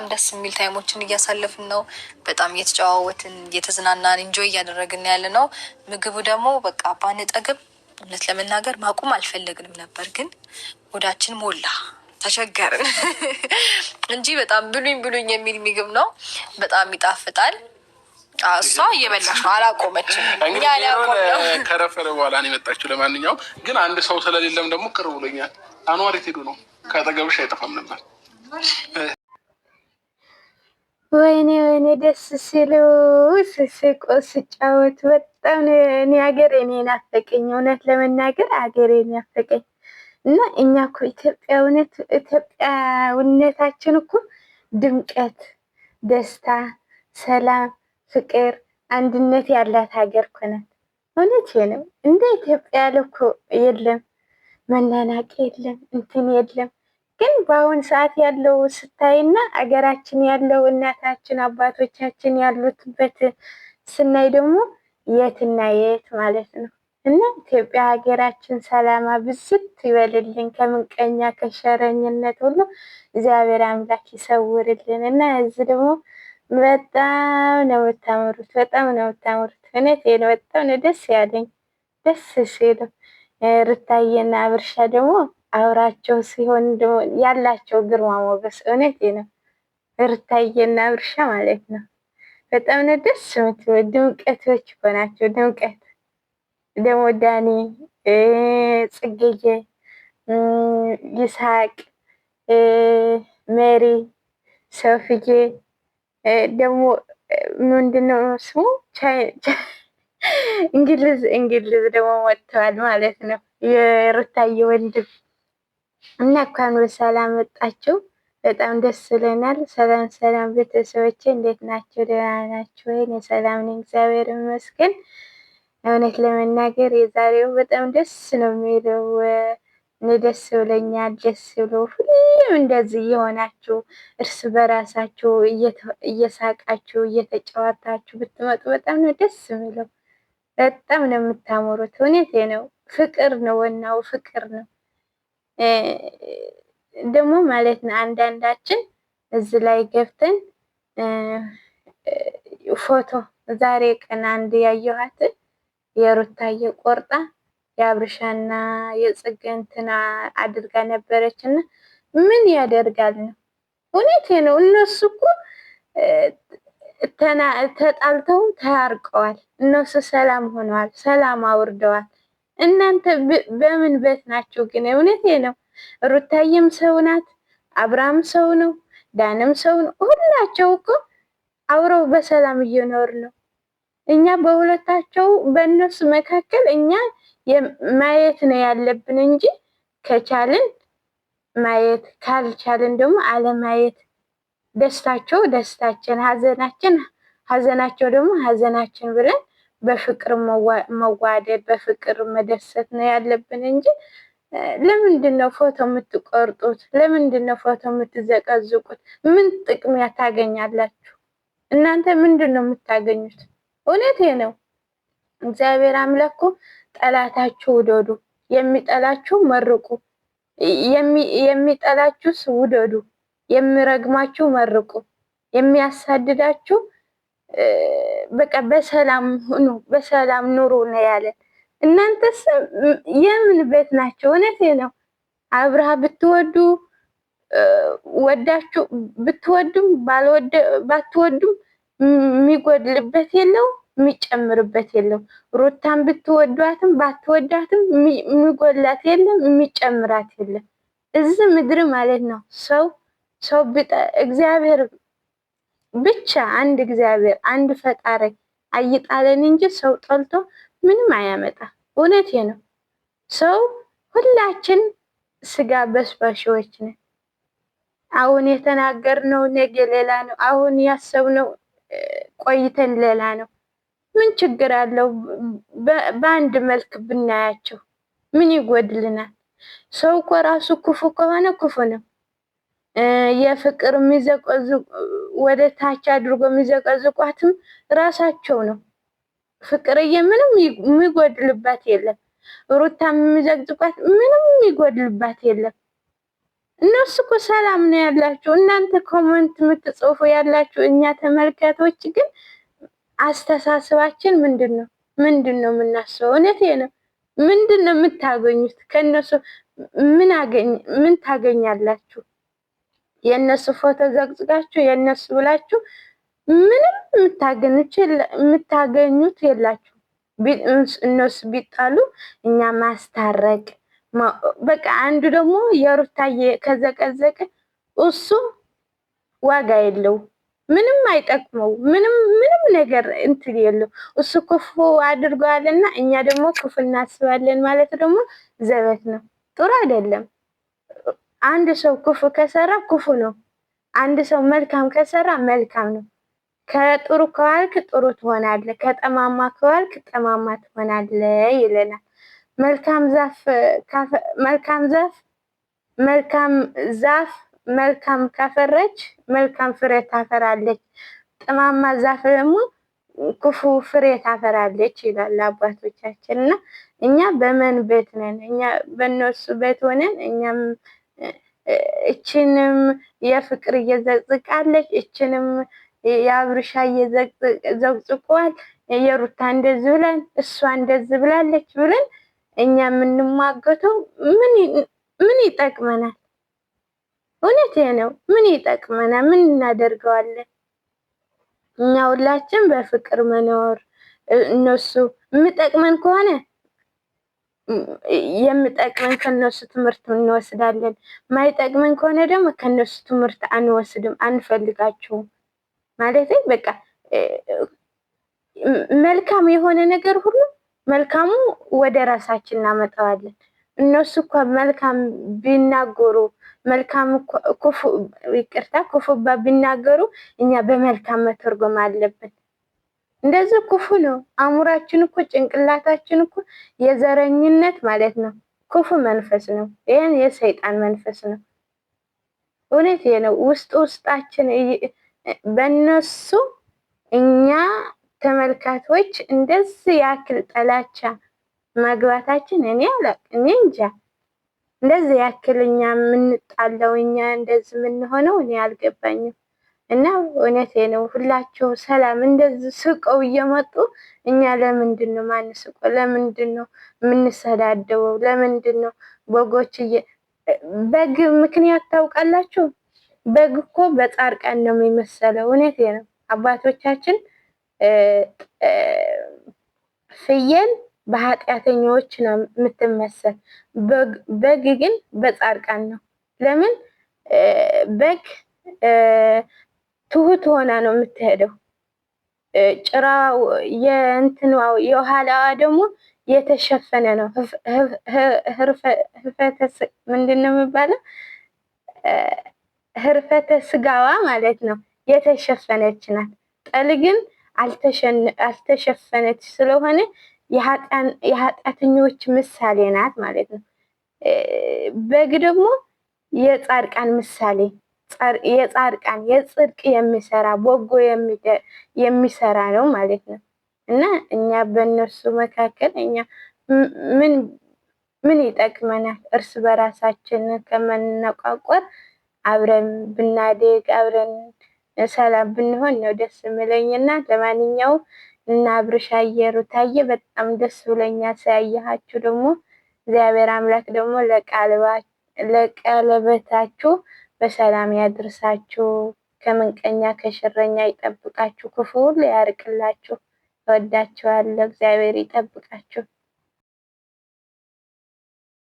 በጣም ደስ የሚል time ኦችን እያሳለፍን ነው። በጣም እየተጨዋወትን እየተዝናናን enjoy እያደረግን ያለ ነው። ምግቡ ደግሞ በቃ ባንጠግብ እውነት ለመናገር ማቆም አልፈለግንም ነበር፣ ግን ሆዳችን ሞላ፣ ተቸገርን እንጂ በጣም ብሉኝ ብሉኝ የሚል ምግብ ነው። በጣም ይጣፍጣል። እሷ እየበላሽ ነው፣ አላቆመችም። እንግዲህ ከረፈረ በኋላ ነው የመጣችው። ለማንኛውም ግን አንድ ሰው ስለሌለም ደግሞ ቅር ብሎኛል። አንዋር የት ሄዱ ነው? ከአጠገብሽ አይጠፋም ነበር። ወይኔ ወይኔ፣ ደስ ሲሉ ስስቁ ስጫወቱ በጣም እኔ ሀገሬን ናፈቀኝ። እውነት ለመናገር ሀገሬን ናፈቀኝ እና እኛ እኮ ኢትዮጵያውነት ኢትዮጵያዊነታችን እኮ ድምቀት፣ ደስታ፣ ሰላም፣ ፍቅር፣ አንድነት ያላት ሀገር እኮ ናት። እውነት ነው። እንደ ኢትዮጵያ ያለ እኮ የለም። መናናቅ የለም፣ እንትን የለም። ግን በአሁን ሰዓት ያለው ስታይና አገራችን ያለው እናታችን አባቶቻችን ያሉትበት ስናይ ደግሞ የትና የት ማለት ነው። እና ኢትዮጵያ ሀገራችን ሰላማ ብዝት ይበልልን፣ ከምንቀኛ ከሸረኝነት ሁሉ እግዚአብሔር አምላክ ይሰውርልን። እና እዚህ ደግሞ በጣም ነው የምታምሩት፣ በጣም ነው የምታምሩት። እውነቴን በጣም ነው ደስ ያለኝ፣ ደስ ሲሉ ሩታዬና አብርሻ ደግሞ አብራቸው ሲሆን ያላቸው ግርማ ሞገስ እውነቴ ነው። ሩታዬና አብርሻ ማለት ነው። በጣም ነው ደስ የምትሉ ድምቀቶች እኮ ናቸው። ድምቀት ደግሞ ዳኒ፣ ጽጌዬ፣ ይስሐቅ፣ ሜሪ፣ ሶፍዬ ደግሞ ምንድነው ስሙ እንግሊዝ እንግሊዝ ደግሞ ወጥተዋል ማለት ነው። የሩታዬ ወንድም እና እንኳን በሰላም መጣችሁ። በጣም ደስ ይለናል። ሰላም ሰላም ቤተሰቦቼ እንዴት ናቸው? ደህና ናችሁ ወይ? እኔ ሰላም ነኝ፣ እግዚአብሔር ይመስገን። እውነት ለመናገር የዛሬው በጣም ደስ ነው የሚለው። እኔ ደስ ብለኛል። ደስ ብሎ ሁሌም እንደዚህ እየሆናችሁ እርስ በራሳችሁ እየሳቃችሁ እየተጫወታችሁ ብትመጡ በጣም ነው ደስ የሚለው። በጣም ነው የምታምሩት። እውነቴ ነው። ፍቅር ነው ወናው ፍቅር ነው ደግሞ ማለት ነው። አንዳንዳችን እዚህ ላይ ገብተን ፎቶ ዛሬ ቀን አንድ ያየኋት የሩታዬ ቆርጣ የአብርሻና የጽጌ እንትና አድርጋ ነበረች እና ምን ያደርጋል ነው። እውነቴ ነው። እነሱ እኮ ተጣልተው ታርቀዋል። እነሱ ሰላም ሆነዋል፣ ሰላም አውርደዋል። እናንተ በምን ቤት ናችሁ ግን? እውነቴ ነው። ሩታዬም ሰው ናት፣ አብርሃም ሰው ነው፣ ዳንም ሰው ነው። ሁላቸው እኮ አብረው በሰላም እየኖሩ ነው። እኛ በሁለታቸው በእነሱ መካከል እኛ ማየት ነው ያለብን እንጂ ከቻልን ማየት ካልቻልን ደግሞ አለማየት። ደስታቸው ደስታችን፣ ሀዘናችን ሀዘናቸው ደግሞ ሀዘናችን ብለን በፍቅር መዋደድ በፍቅር መደሰት ነው ያለብን እንጂ ለምንድን ነው ፎቶ የምትቆርጡት? ለምንድን ነው ፎቶ የምትዘቀዝቁት? ምን ጥቅም ታገኛላችሁ እናንተ? ምንድን ነው የምታገኙት? እውነቴ ነው። እግዚአብሔር አምላኩ ጠላታችሁ ውደዱ፣ የሚጠላችሁ መርቁ፣ የሚጠላችሁስ ውደዱ፣ የሚረግማችሁ መርቁ፣ የሚያሳድዳችሁ በቃ በሰላም ሁኑ፣ በሰላም ኑሩ ነው ያለን። እናንተስ የምን ቤት ናቸው? እውነቴ ነው። አብርሃ ብትወዱ ወዳችሁ ብትወዱም ባትወዱም የሚጎድልበት የለው የሚጨምርበት የለው። ሩታን ብትወዷትም ባትወዳትም የሚጎድላት የለም የሚጨምራት የለም። እዚህ ምድር ማለት ነው ሰው ሰው እግዚአብሔር ብቻ አንድ እግዚአብሔር አንድ ፈጣሪ አይጣለን እንጂ ሰው ጠልቶ ምንም አያመጣ። እውነቴ ነው። ሰው ሁላችን ስጋ በስባሾች ነን። አሁን የተናገርነው ነገ ሌላ ነው። አሁን ያሰብነው ቆይተን ሌላ ነው። ምን ችግር አለው? በአንድ መልክ ብናያቸው ምን ይጎድልናል? ሰው እኮ ራሱ ክፉ ከሆነ ክፉ ነው። የፍቅር የሚዘቀዝቁ ወደ ታች አድርጎ የሚዘቀዝቋትም ራሳቸው ነው። ፍቅርዬ ምንም የሚጎድልባት የለም። ሩታ የሚዘቅዝቋት ምንም የሚጎድልባት የለም። እነሱ እኮ ሰላም ነው ያላችሁ። እናንተ comment የምትጽፉ ያላችሁ፣ እኛ ተመልካቶች ግን አስተሳሰባችን ምንድን ነው? ምንድን ነው የምናስበው? እውነቴ ነው። ምንድን ነው የምታገኙት ከእነሱ? ምን አገኝ ምን ታገኛላችሁ? የእነሱ ፎቶ ዘቅዝቃችሁ የእነሱ ብላችሁ ምንም የምታገኙት የላችሁ። እነሱ ቢጣሉ እኛ ማስታረቅ በቃ። አንዱ ደግሞ የሩታዬ ከዘቀዘቀ እሱ ዋጋ የለው፣ ምንም አይጠቅመው፣ ምንም ምንም ነገር እንትን የለው። እሱ ክፉ አድርገዋልና እኛ ደግሞ ክፉ እናስባለን ማለት ደግሞ ዘበት ነው፣ ጥሩ አይደለም። አንድ ሰው ክፉ ከሰራ ክፉ ነው። አንድ ሰው መልካም ከሰራ መልካም ነው። ከጥሩ ከዋልክ ጥሩ ትሆናለህ፣ ከጠማማ ከዋልክ ጠማማ ትሆናለህ ይለናል። መልካም ዛፍ መልካም ዛፍ መልካም ዛፍ መልካም ካፈራች መልካም ፍሬ ታፈራለች፣ ጠማማ ዛፍ ደግሞ ክፉ ፍሬ ታፈራለች ይላል አባቶቻችን። እና እኛ በመን ቤት ነን? እኛ በእነሱ ቤት ሆነን እኛም እችንም የፍቅር እየዘቅዝቃለች፣ እችንም የአብርሻ እየዘቅዝቋል፣ የሩታ እንደዚህ ብለን እሷ እንደዚህ ብላለች ብለን እኛ የምንሟገተው ምን ይጠቅመናል? እውነት ነው። ምን ይጠቅመናል? ምን እናደርገዋለን? እኛ ሁላችን በፍቅር መኖር እነሱ የምጠቅመን ከሆነ የምጠቅመን ከነሱ ትምህርት እንወስዳለን። ማይጠቅመን ከሆነ ደግሞ ከነሱ ትምህርት አንወስድም፣ አንፈልጋቸውም። ማለት በቃ መልካም የሆነ ነገር ሁሉ መልካሙ ወደ ራሳችን እናመጣዋለን። እነሱ እኮ መልካም ቢናገሩ መልካም ክፉ ይቅርታ ክፉ ቢናገሩ እኛ በመልካም መተርጎም አለብን። እንደዚህ ክፉ ነው። አእምሯችን እኮ ጭንቅላታችን እኮ የዘረኝነት ማለት ነው ክፉ መንፈስ ነው። ይህን የሰይጣን መንፈስ ነው። እውነት ነው። ውስጥ ውስጣችን በእነሱ እኛ ተመልካቾች እንደዚህ ያክል ጠላቻ መግባታችን እኔ አላቅም፣ እኔ እንጃ። እንደዚህ ያክል እኛ የምንጣለው እኛ እንደዚህ የምንሆነው እኔ አልገባኝም። እና እውነቴ ነው። ሁላቸው ሰላም እንደዚህ ስቀው እየመጡ እኛ ለምንድን ነው ማንስቀው? ለምንድን ነው የምንሰዳደበው? ለምንድን ነው በጎች በግ ምክንያት ታውቃላችሁ? በግ እኮ በጻድቃን ነው የሚመሰለው። እውነቴ ነው። አባቶቻችን ፍየል በኃጢአተኞች ነው የምትመሰል፣ በግ ግን በጻድቃን ነው። ለምን በግ ትሁት ሆና ነው የምትሄደው። ጭራው የእንትኗ የኋላዋ ደግሞ የተሸፈነ ነው። ህፈተ ምንድን ነው የሚባለው? ህርፈተ ስጋዋ ማለት ነው የተሸፈነች ናት። ጠል ግን አልተሸፈነች ስለሆነ የኃጢአተኞች ምሳሌ ናት ማለት ነው። በግ ደግሞ የጻድቃን ምሳሌ የጻድቃን የጽድቅ የሚሰራ በጎ የሚሰራ ነው ማለት ነው። እና እኛ በእነሱ መካከል እኛ ምን ምን ይጠቅመናል? እርስ በራሳችን ከመነቋቆር አብረን ብናድግ አብረን ሰላም ብንሆን ነው ደስ የሚለኝና ለማንኛውም እና አብርሻዬ ሩታዬ በጣም ደስ ብሎኛል ሳያየኋችሁ። ደግሞ እግዚአብሔር አምላክ ደግሞ ለቀለበታችሁ በሰላም ያድርሳችሁ፣ ከምንቀኛ ከሽረኛ ይጠብቃችሁ፣ ክፉ ሁሉ ያርቅላችሁ። እወዳችኋለሁ። እግዚአብሔር ይጠብቃችሁ።